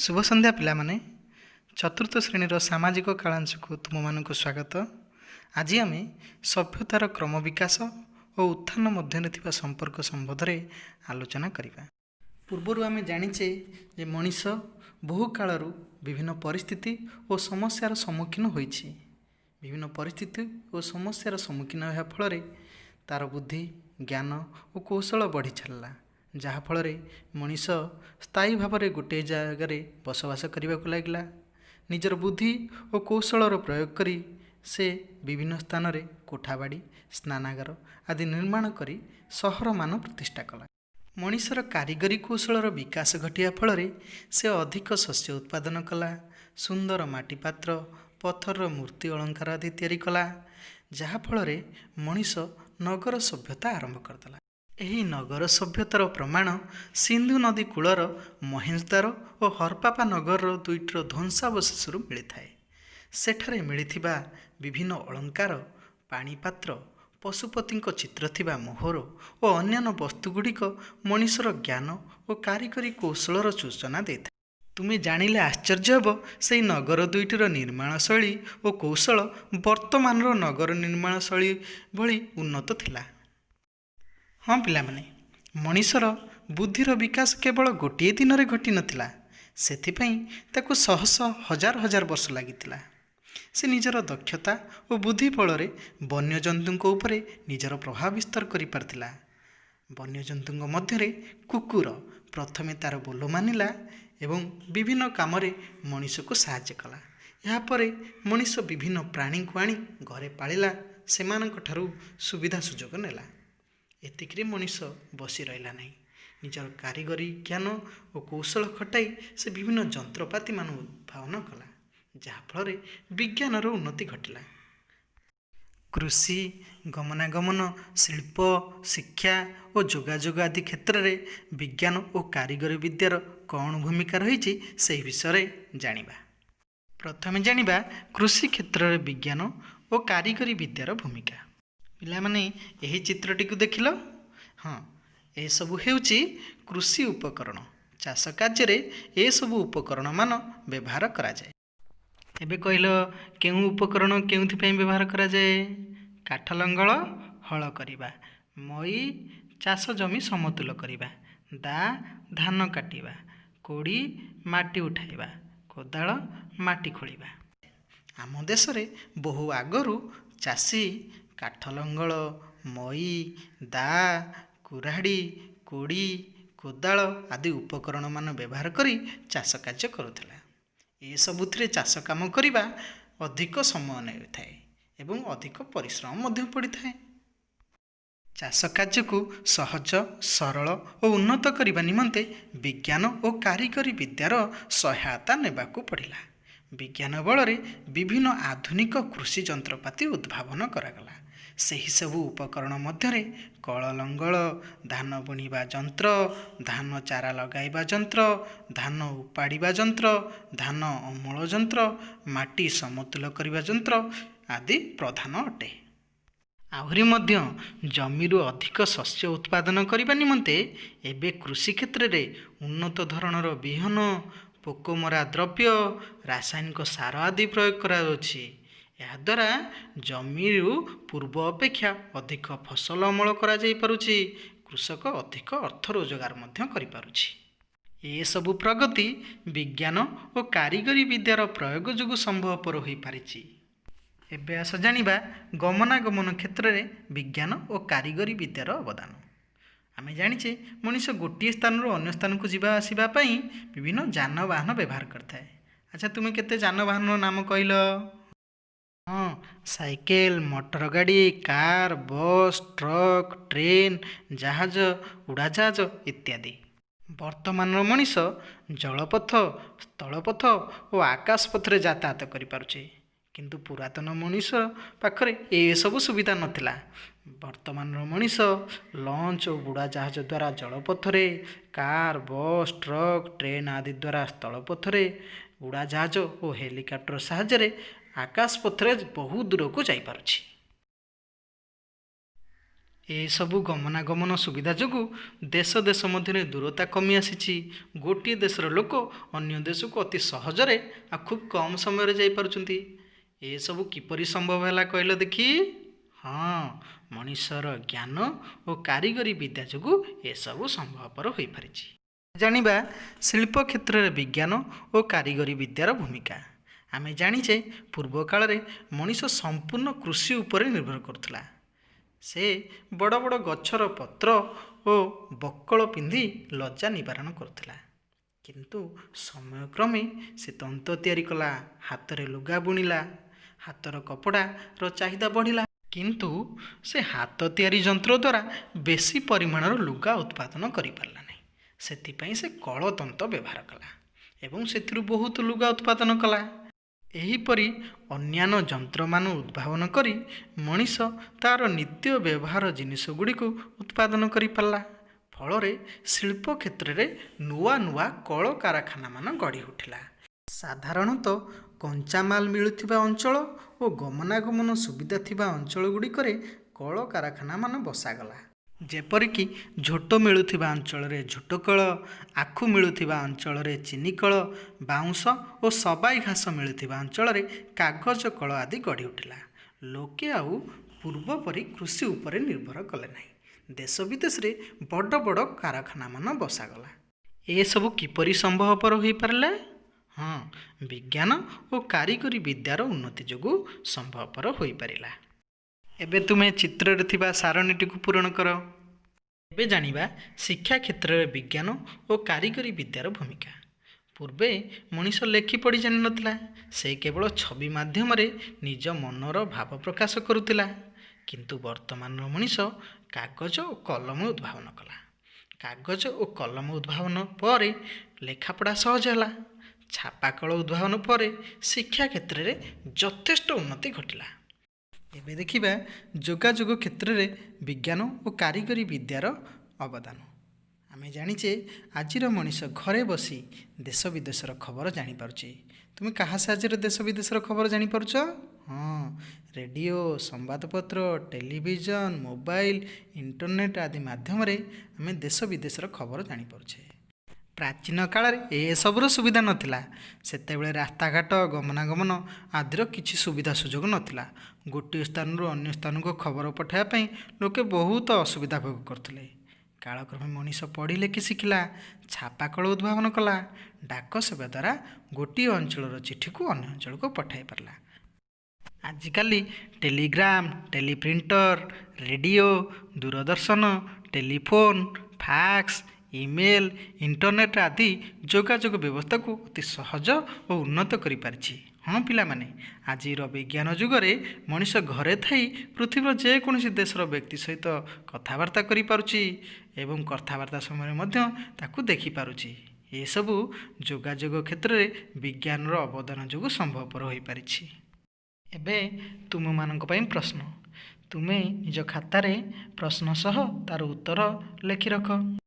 ଶୁଭ ସନ୍ଧ୍ୟା ପିଲାମାନେ। ଚତୁର୍ଥ ଶ୍ରେଣୀର ସାମାଜିକ କାଳାଂଶକୁ ତୁମମାନଙ୍କୁ ସ୍ୱାଗତ। ଆଜି ଆମେ ସଭ୍ୟତାର କ୍ରମ ବିକାଶ ଓ ଉତ୍ଥାନ ମଧ୍ୟରେ ଥିବା ସମ୍ପର୍କ ସମ୍ବନ୍ଧରେ ଆଲୋଚନା କରିବା। ପୂର୍ବରୁ ଆମେ ଜାଣିଛେ ଯେ ମଣିଷ ବହୁ କାଳରୁ ବିଭିନ୍ନ ପରିସ୍ଥିତି ଓ ସମସ୍ୟାର ସମ୍ମୁଖୀନ ହୋଇଛି। ବିଭିନ୍ନ ପରିସ୍ଥିତି ଓ ସମସ୍ୟାର ସମ୍ମୁଖୀନ ହେବା ଫଳରେ ତା'ର ବୁଦ୍ଧି, ଜ୍ଞାନ ଓ କୌଶଳ ବଢ଼ି ଚାଲିଲା, ଯାହାଫଳରେ ମଣିଷ ସ୍ଥାୟୀ ଭାବରେ ଗୋଟିଏ ଜାଗାରେ ବସବାସ କରିବାକୁ ଲାଗିଲା। ନିଜର ବୁଦ୍ଧି ଓ କୌଶଳର ପ୍ରୟୋଗ କରି ସେ ବିଭିନ୍ନ ସ୍ଥାନରେ କୋଠାବାଡ଼ି, ସ୍ନାନାଗାର ଆଦି ନିର୍ମାଣ କରି ସହରମାନ ପ୍ରତିଷ୍ଠା କଲା। ମଣିଷର କାରିଗରୀ କୌଶଳର ବିକାଶ ଘଟିବା ଫଳରେ ସେ ଅଧିକ ଶସ୍ୟ ଉତ୍ପାଦନ କଲା, ସୁନ୍ଦର ମାଟିପାତ୍ର, ପଥରର ମୂର୍ତ୍ତି, ଅଳଙ୍କାର ଆଦି ତିଆରି କଲା, ଯାହାଫଳରେ ମଣିଷ ନଗର ସଭ୍ୟତା ଆରମ୍ଭ କରିଦେଲା। ଏହି ନଗର ସଭ୍ୟତାର ପ୍ରମାଣ ସିନ୍ଧୁ ନଦୀ କୂଳର ମହେଞ୍ଜୋଦାରୋ ଓ ହରପ୍ପା ନଗରର ଦୁଇଟିର ଧ୍ୱଂସାବଶେଷରୁ ମିଳିଥାଏ। ସେଠାରେ ମିଳିଥିବା ବିଭିନ୍ନ ଅଳଙ୍କାର, ପାଣିପାତ୍ର, ପଶୁପତିଙ୍କ ଚିତ୍ର ଥିବା ମୋହର ଓ ଅନ୍ୟାନ୍ୟ ବସ୍ତୁଗୁଡ଼ିକ ମଣିଷର ଜ୍ଞାନ ଓ କାରିଗରୀ କୌଶଳର ସୂଚନା ଦେଇଥାଏ। ତୁମେ ଜାଣିଲେ ଆଶ୍ଚର୍ଯ୍ୟ ହେବ, ସେହି ନଗର ଦୁଇଟିର ନିର୍ମାଣ ଶୈଳୀ ଓ କୌଶଳ ବର୍ତ୍ତମାନର ନଗର ନିର୍ମାଣ ଶୈଳୀ ଭଳି ଉନ୍ନତ ଥିଲା। ହଁ ପିଲାମାନେ, ମଣିଷର ବୁଦ୍ଧିର ବିକାଶ କେବଳ ଗୋଟିଏ ଦିନରେ ଘଟିନଥିଲା। ସେଥିପାଇଁ ତାକୁ ଶହ ଶହ, ହଜାର ହଜାର ବର୍ଷ ଲାଗିଥିଲା। ସେ ନିଜର ଦକ୍ଷତା ଓ ବୁଦ୍ଧି ବଳରେ ବନ୍ୟଜନ୍ତୁଙ୍କ ଉପରେ ନିଜର ପ୍ରଭାବ ବିସ୍ତାର କରିପାରିଥିଲା। ବନ୍ୟଜନ୍ତୁଙ୍କ ମଧ୍ୟରେ କୁକୁର ପ୍ରଥମେ ତା'ର ବୋଲ ମାନିଲା ଏବଂ ବିଭିନ୍ନ କାମରେ ମଣିଷକୁ ସାହାଯ୍ୟ କଲା। ଏହାପରେ ମଣିଷ ବିଭିନ୍ନ ପ୍ରାଣୀଙ୍କୁ ଆଣି ଘରେ ପାଳିଲା, ସେମାନଙ୍କ ଠାରୁ ସୁବିଧା ସୁଯୋଗ ନେଲା। ଏତିକିରେ ମଣିଷ ବସି ରହିଲା ନାହିଁ। ନିଜର କାରିଗରୀ ଜ୍ଞାନ ଓ କୌଶଳ ଖଟାଇ ସେ ବିଭିନ୍ନ ଯନ୍ତ୍ରପାତିମାନ ଉଦ୍ଭାବନ କଲା, ଯାହାଫଳରେ ବିଜ୍ଞାନର ଉନ୍ନତି ଘଟିଲା। କୃଷି, ଗମନାଗମନ, ଶିଳ୍ପ, ଶିକ୍ଷା ଓ ଯୋଗାଯୋଗ ଆଦି କ୍ଷେତ୍ରରେ ବିଜ୍ଞାନ ଓ କାରିଗରୀ ବିଦ୍ୟାର କ'ଣ ଭୂମିକା ରହିଛି, ସେହି ବିଷୟରେ ଜାଣିବା। ପ୍ରଥମେ ଜାଣିବା କୃଷି କ୍ଷେତ୍ରରେ ବିଜ୍ଞାନ ଓ କାରିଗରୀ ବିଦ୍ୟାର ଭୂମିକା। ପିଲାମାନେ, ଏହି ଚିତ୍ରଟିକୁ ଦେଖିଲ? ହଁ, ଏସବୁ ହେଉଛି କୃଷି ଉପକରଣ। ଚାଷ କାର୍ଯ୍ୟରେ ଏସବୁ ଉପକରଣମାନ ବ୍ୟବହାର କରାଯାଏ। ଏବେ କହିଲ, କେଉଁ ଉପକରଣ କେଉଁଥିପାଇଁ ବ୍ୟବହାର କରାଯାଏ? କାଠ ଲଙ୍ଗଳ ହଳ କରିବା, ମଇ ଚାଷ ଜମି ସମତୁଲ କରିବା, ଦା ଧାନ କାଟିବା, କୋଡ଼ି ମାଟି ଉଠାଇବା, କୋଦାଳ ମାଟି ଖୋଳିବା। ଆମ ଦେଶରେ ବହୁ ଆଗରୁ ଚାଷୀ କାଠ ଲଙ୍ଗଳ, ମଇ, ଦା, କୁରାଢ଼ୀ, କୋଡ଼ି, କୋଦାଳ ଆଦି ଉପକରଣମାନ ବ୍ୟବହାର କରି ଚାଷ କାର୍ଯ୍ୟ କରୁଥିଲା। ଏସବୁଥିରେ ଚାଷ କାମ କରିବା ଅଧିକ ସମୟ ନେଇଥାଏ ଏବଂ ଅଧିକ ପରିଶ୍ରମ ମଧ୍ୟ ପଡ଼ିଥାଏ। ଚାଷ କାର୍ଯ୍ୟକୁ ସହଜ, ସରଳ ଓ ଉନ୍ନତ କରିବା ନିମନ୍ତେ ବିଜ୍ଞାନ ଓ କାରିଗରୀ ବିଦ୍ୟାର ସହାୟତା ନେବାକୁ ପଡ଼ିଲା। ବିଜ୍ଞାନ ବଳରେ ବିଭିନ୍ନ ଆଧୁନିକ କୃଷି ଯନ୍ତ୍ରପାତି ଉଦ୍ଭାବନ କରାଗଲା। ସେହିସବୁ ଉପକରଣ ମଧ୍ୟରେ କଳ ଲଙ୍ଗଳ, ଧାନ ବୁଣିବା ଯନ୍ତ୍ର, ଧାନ ଚାରା ଲଗାଇବା ଯନ୍ତ୍ର, ଧାନ ଉପାଡ଼ିବା ଯନ୍ତ୍ର, ଧାନ ଅମଳ ଯନ୍ତ୍ର, ମାଟି ସମତୁଲ କରିବା ଯନ୍ତ୍ର ଆଦି ପ୍ରଧାନ ଅଟେ। ଆହୁରି ମଧ୍ୟ ଜମିରୁ ଅଧିକ ଶସ୍ୟ ଉତ୍ପାଦନ କରିବା ନିମନ୍ତେ ଏବେ କୃଷି କ୍ଷେତ୍ରରେ ଉନ୍ନତ ଧରଣର ବିହନ, ପୋକମରା ଦ୍ରବ୍ୟ, ରାସାୟନିକ ସାର ଆଦି ପ୍ରୟୋଗ କରାଯାଉଛି। ଏହାଦ୍ୱାରା ଜମିରୁ ପୂର୍ବ ଅପେକ୍ଷା ଅଧିକ ଫସଲ ଅମଳ କରାଯାଇପାରୁଛି। କୃଷକ ଅଧିକ ଅର୍ଥ ରୋଜଗାର ମଧ୍ୟ କରିପାରୁଛି। ଏସବୁ ପ୍ରଗତି ବିଜ୍ଞାନ ଓ କାରିଗରୀ ବିଦ୍ୟାର ପ୍ରୟୋଗ ଯୋଗୁଁ ସମ୍ଭବପର ହୋଇପାରିଛି। ଏବେ ଆସ ଜାଣିବା ଗମନାଗମନ କ୍ଷେତ୍ରରେ ବିଜ୍ଞାନ ଓ କାରିଗରୀ ବିଦ୍ୟାର ଅବଦାନ। ଆମେ ଜାଣିଛେ, ମଣିଷ ଗୋଟିଏ ସ୍ଥାନରୁ ଅନ୍ୟ ସ୍ଥାନକୁ ଯିବା ଆସିବା ପାଇଁ ବିଭିନ୍ନ ଯାନବାହନ ବ୍ୟବହାର କରିଥାଏ। ଆଚ୍ଛା, ତୁମେ କେତେ ଯାନବାହନର ନାମ କହିଲ? ହଁ, ସାଇକେଲ, ମଟର ଗାଡ଼ି, କାର୍, ବସ୍, ଟ୍ରକ୍, ଟ୍ରେନ୍, ଜାହାଜ, ଉଡ଼ାଜାହାଜ ଇତ୍ୟାଦି। ବର୍ତ୍ତମାନର ମଣିଷ ଜଳପଥ, ସ୍ଥଳପଥ ଓ ଆକାଶପଥରେ ଯାତାୟାତ କରିପାରୁଛି। କିନ୍ତୁ ପୁରାତନ ମଣିଷ ପାଖରେ ଏସବୁ ସୁବିଧା ନଥିଲା। ବର୍ତ୍ତମାନର ମଣିଷ ଲଞ୍ଚ ଓ ବୁଡ଼ାଜାହାଜ ଦ୍ୱାରା ଜଳପଥରେ, କାର୍, ବସ୍, ଟ୍ରକ୍, ଟ୍ରେନ୍ ଆଦି ଦ୍ୱାରା ସ୍ଥଳପଥରେ, ଉଡ଼ାଜାହାଜ ଓ ହେଲିକପ୍ଟର ସାହାଯ୍ୟରେ ଆକାଶପଥରେ ବହୁ ଦୂରକୁ ଯାଇପାରୁଛି। ଏସବୁ ଗମନାଗମନ ସୁବିଧା ଯୋଗୁଁ ଦେଶ ଦେଶ ମଧ୍ୟରେ ଦୂରତା କମି ଆସିଛି। ଗୋଟିଏ ଦେଶର ଲୋକ ଅନ୍ୟ ଦେଶକୁ ଅତି ସହଜରେ ଆଉ ଖୁବ୍ କମ୍ ସମୟରେ ଯାଇପାରୁଛନ୍ତି। ଏସବୁ କିପରି ସମ୍ଭବ ହେଲା କହିଲ ଦେଖି? ହଁ, ମଣିଷର ଜ୍ଞାନ ଓ କାରିଗରୀ ବିଦ୍ୟା ଯୋଗୁଁ ଏସବୁ ସମ୍ଭବପର ହୋଇପାରିଛି। ଜାଣିବା ଶିଳ୍ପ କ୍ଷେତ୍ରରେ ବିଜ୍ଞାନ ଓ କାରିଗରୀ ବିଦ୍ୟାର ଭୂମିକା। ଆମେ ଜାଣିଛେ, ପୂର୍ବ କାଳରେ ମଣିଷ ସମ୍ପୂର୍ଣ୍ଣ କୃଷି ଉପରେ ନିର୍ଭର କରୁଥିଲା। ସେ ବଡ଼ ବଡ଼ ଗଛର ପତ୍ର ଓ ବକଳ ପିନ୍ଧି ଲଜ୍ଜା ନିବାରଣ କରୁଥିଲା। କିନ୍ତୁ ସମୟକ୍ରମେ ସେ ତନ୍ତ ତିଆରି କଲା, ହାତରେ ଲୁଗା ବୁଣିଲା, ହାତର କପଡ଼ାର ଚାହିଦା ବଢ଼ିଲା। କିନ୍ତୁ ସେ ହାତ ତିଆରି ଯନ୍ତ୍ର ଦ୍ୱାରା ବେଶୀ ପରିମାଣର ଲୁଗା ଉତ୍ପାଦନ କରିପାରିଲା ନାହିଁ। ସେଥିପାଇଁ ସେ କଳତନ୍ତ ବ୍ୟବହାର କଲା ଏବଂ ସେଥିରୁ ବହୁତ ଲୁଗା ଉତ୍ପାଦନ କଲା। ଏହିପରି ଅନ୍ୟାନ୍ୟ ଯନ୍ତ୍ରମାନ ଉଦ୍ଭାବନ କରି ମଣିଷ ତା'ର ନିତ୍ୟ ବ୍ୟବହାର ଜିନିଷ ଗୁଡ଼ିକୁ ଉତ୍ପାଦନ କରିପାରିଲା। ଫଳରେ ଶିଳ୍ପ କ୍ଷେତ୍ରରେ ନୂଆ ନୂଆ କଳକାରଖାନାମାନ ଗଢ଼ି ଉଠିଲା। ସାଧାରଣତଃ କଞ୍ଚାମାଲ ମିଳୁଥିବା ଅଞ୍ଚଳ ଓ ଗମନାଗମନ ସୁବିଧା ଥିବା ଅଞ୍ଚଳ ଗୁଡ଼ିକରେ କଳକାରଖାନାମାନ ବସାଗଲା। ଯେପରିକି ଝୋଟ ମିଳୁଥିବା ଅଞ୍ଚଳରେ ଝୋଟକଳ, ଆଖୁ ମିଳୁଥିବା ଅଞ୍ଚଳରେ ଚିନିକଳ, ବାଉଁଶ ଓ ସବାଇ ଘାସ ମିଳୁଥିବା ଅଞ୍ଚଳରେ କାଗଜ କଳ ଆଦି ଗଢ଼ି ଉଠିଲା। ଲୋକେ ଆଉ ପୂର୍ବ ପରି କୃଷି ଉପରେ ନିର୍ଭର କଲେ ନାହିଁ। ଦେଶ ବିଦେଶରେ ବଡ଼ ବଡ଼ କାରଖାନାମାନ ବସାଗଲା। ଏସବୁ କିପରି ସମ୍ଭବପର ହୋଇପାରିଲା? ହଁ, ବିଜ୍ଞାନ ଓ କାରିଗରୀ ବିଦ୍ୟାର ଉନ୍ନତି ଯୋଗୁଁ ସମ୍ଭବପର ହୋଇପାରିଲା। ଏବେ ତୁମେ ଚିତ୍ରରେ ଥିବା ସାରଣୀଟିକୁ ପୂରଣ କର। ଏବେ ଜାଣିବା ଶିକ୍ଷା କ୍ଷେତ୍ରରେ ବିଜ୍ଞାନ ଓ କାରିଗରୀ ବିଦ୍ୟାର ଭୂମିକା। ପୂର୍ବେ ମଣିଷ ଲେଖି ପଢ଼ି ଜାଣିନଥିଲା। ସେ କେବଳ ଛବି ମାଧ୍ୟମରେ ନିଜ ମନର ଭାବ ପ୍ରକାଶ କରୁଥିଲା। କିନ୍ତୁ ବର୍ତ୍ତମାନର ମଣିଷ କାଗଜ ଓ କଲମ ଉଦ୍ଭାବନ କଲା। କାଗଜ ଓ କଲମ ଉଦ୍ଭାବନ ପରେ ଲେଖାପଢ଼ା ସହଜ ହେଲା। ଛାପାକଳ ଉଦ୍ଭାବନ ପରେ ଶିକ୍ଷା କ୍ଷେତ୍ରରେ ଯଥେଷ୍ଟ ଉନ୍ନତି ଘଟିଲା। ଏବେ ଦେଖିବା ଯୋଗାଯୋଗ କ୍ଷେତ୍ରରେ ବିଜ୍ଞାନ ଓ କାରିଗରୀ ବିଦ୍ୟାର ଅବଦାନ। ଆମେ ଜାଣିଛେ, ଆଜିର ମଣିଷ ଘରେ ବସି ଦେଶ ବିଦେଶର ଖବର ଜାଣିପାରୁଛି। ତୁମେ କାହା ସାହାଯ୍ୟରେ ଦେଶ ବିଦେଶର ଖବର ଜାଣିପାରୁଛ? ହଁ, ରେଡ଼ିଓ, ସମ୍ବାଦପତ୍ର, ଟେଲିଭିଜନ, ମୋବାଇଲ, ଇଣ୍ଟରନେଟ୍ ଆଦି ମାଧ୍ୟମରେ ଆମେ ଦେଶ ବିଦେଶର ଖବର ଜାଣିପାରୁଛେ। ପ୍ରାଚୀନ କାଳରେ ଏସବୁର ସୁବିଧା ନଥିଲା। ସେତେବେଳେ ରାସ୍ତାଘାଟ, ଗମନାଗମନ ଆଦିର କିଛି ସୁବିଧା ସୁଯୋଗ ନଥିଲା। ଗୋଟିଏ ସ୍ଥାନରୁ ଅନ୍ୟ ସ୍ଥାନକୁ ଖବର ପଠାଇବା ପାଇଁ ଲୋକେ ବହୁତ ଅସୁବିଧା ଭୋଗ କରୁଥିଲେ। କାଳକ୍ରମେ ମଣିଷ ପଢ଼ି ଲେଖି ଶିଖିଲା, ଛାପାକଳ ଉଦ୍ଭାବନ କଲା, ଡାକ ସେବା ଦ୍ୱାରା ଗୋଟିଏ ଅଞ୍ଚଳର ଚିଠିକୁ ଅନ୍ୟ ଅଞ୍ଚଳକୁ ପଠାଇ ପାରିଲା। ଆଜିକାଲି Telegram, teleprinter, radio, Doordarshan, telephone, fax, email, internet ଆଦି ଯୋଗାଯୋଗ ବ୍ୟବସ୍ଥାକୁ ଅତି ସହଜ ଓ ଉନ୍ନତ କରିପାରିଛି। ହଁ ପିଲାମାନେ, ଆଜିର ବିଜ୍ଞାନ ଯୁଗରେ ମଣିଷ ଘରେ ଥାଇ ପୃଥିବୀର ଯେକୌଣସି ଦେଶର ବ୍ୟକ୍ତି ସହିତ କଥାବାର୍ତ୍ତା କରିପାରୁଛି ଏବଂ କଥାବାର୍ତ୍ତା ସମୟରେ ମଧ୍ୟ ତାକୁ ଦେଖିପାରୁଛି। ଏସବୁ ଯୋଗାଯୋଗ କ୍ଷେତ୍ରରେ ବିଜ୍ଞାନର ଅବଦାନ ଯୋଗୁଁ ସମ୍ଭବପର ହୋଇପାରିଛି। ଏବେ ତୁମମାନଙ୍କ ପାଇଁ ପ୍ରଶ୍ନ। ତୁମେ ନିଜ ଖାତାରେ ପ୍ରଶ୍ନ ସହ ତା'ର ଉତ୍ତର ଲେଖି ରଖ।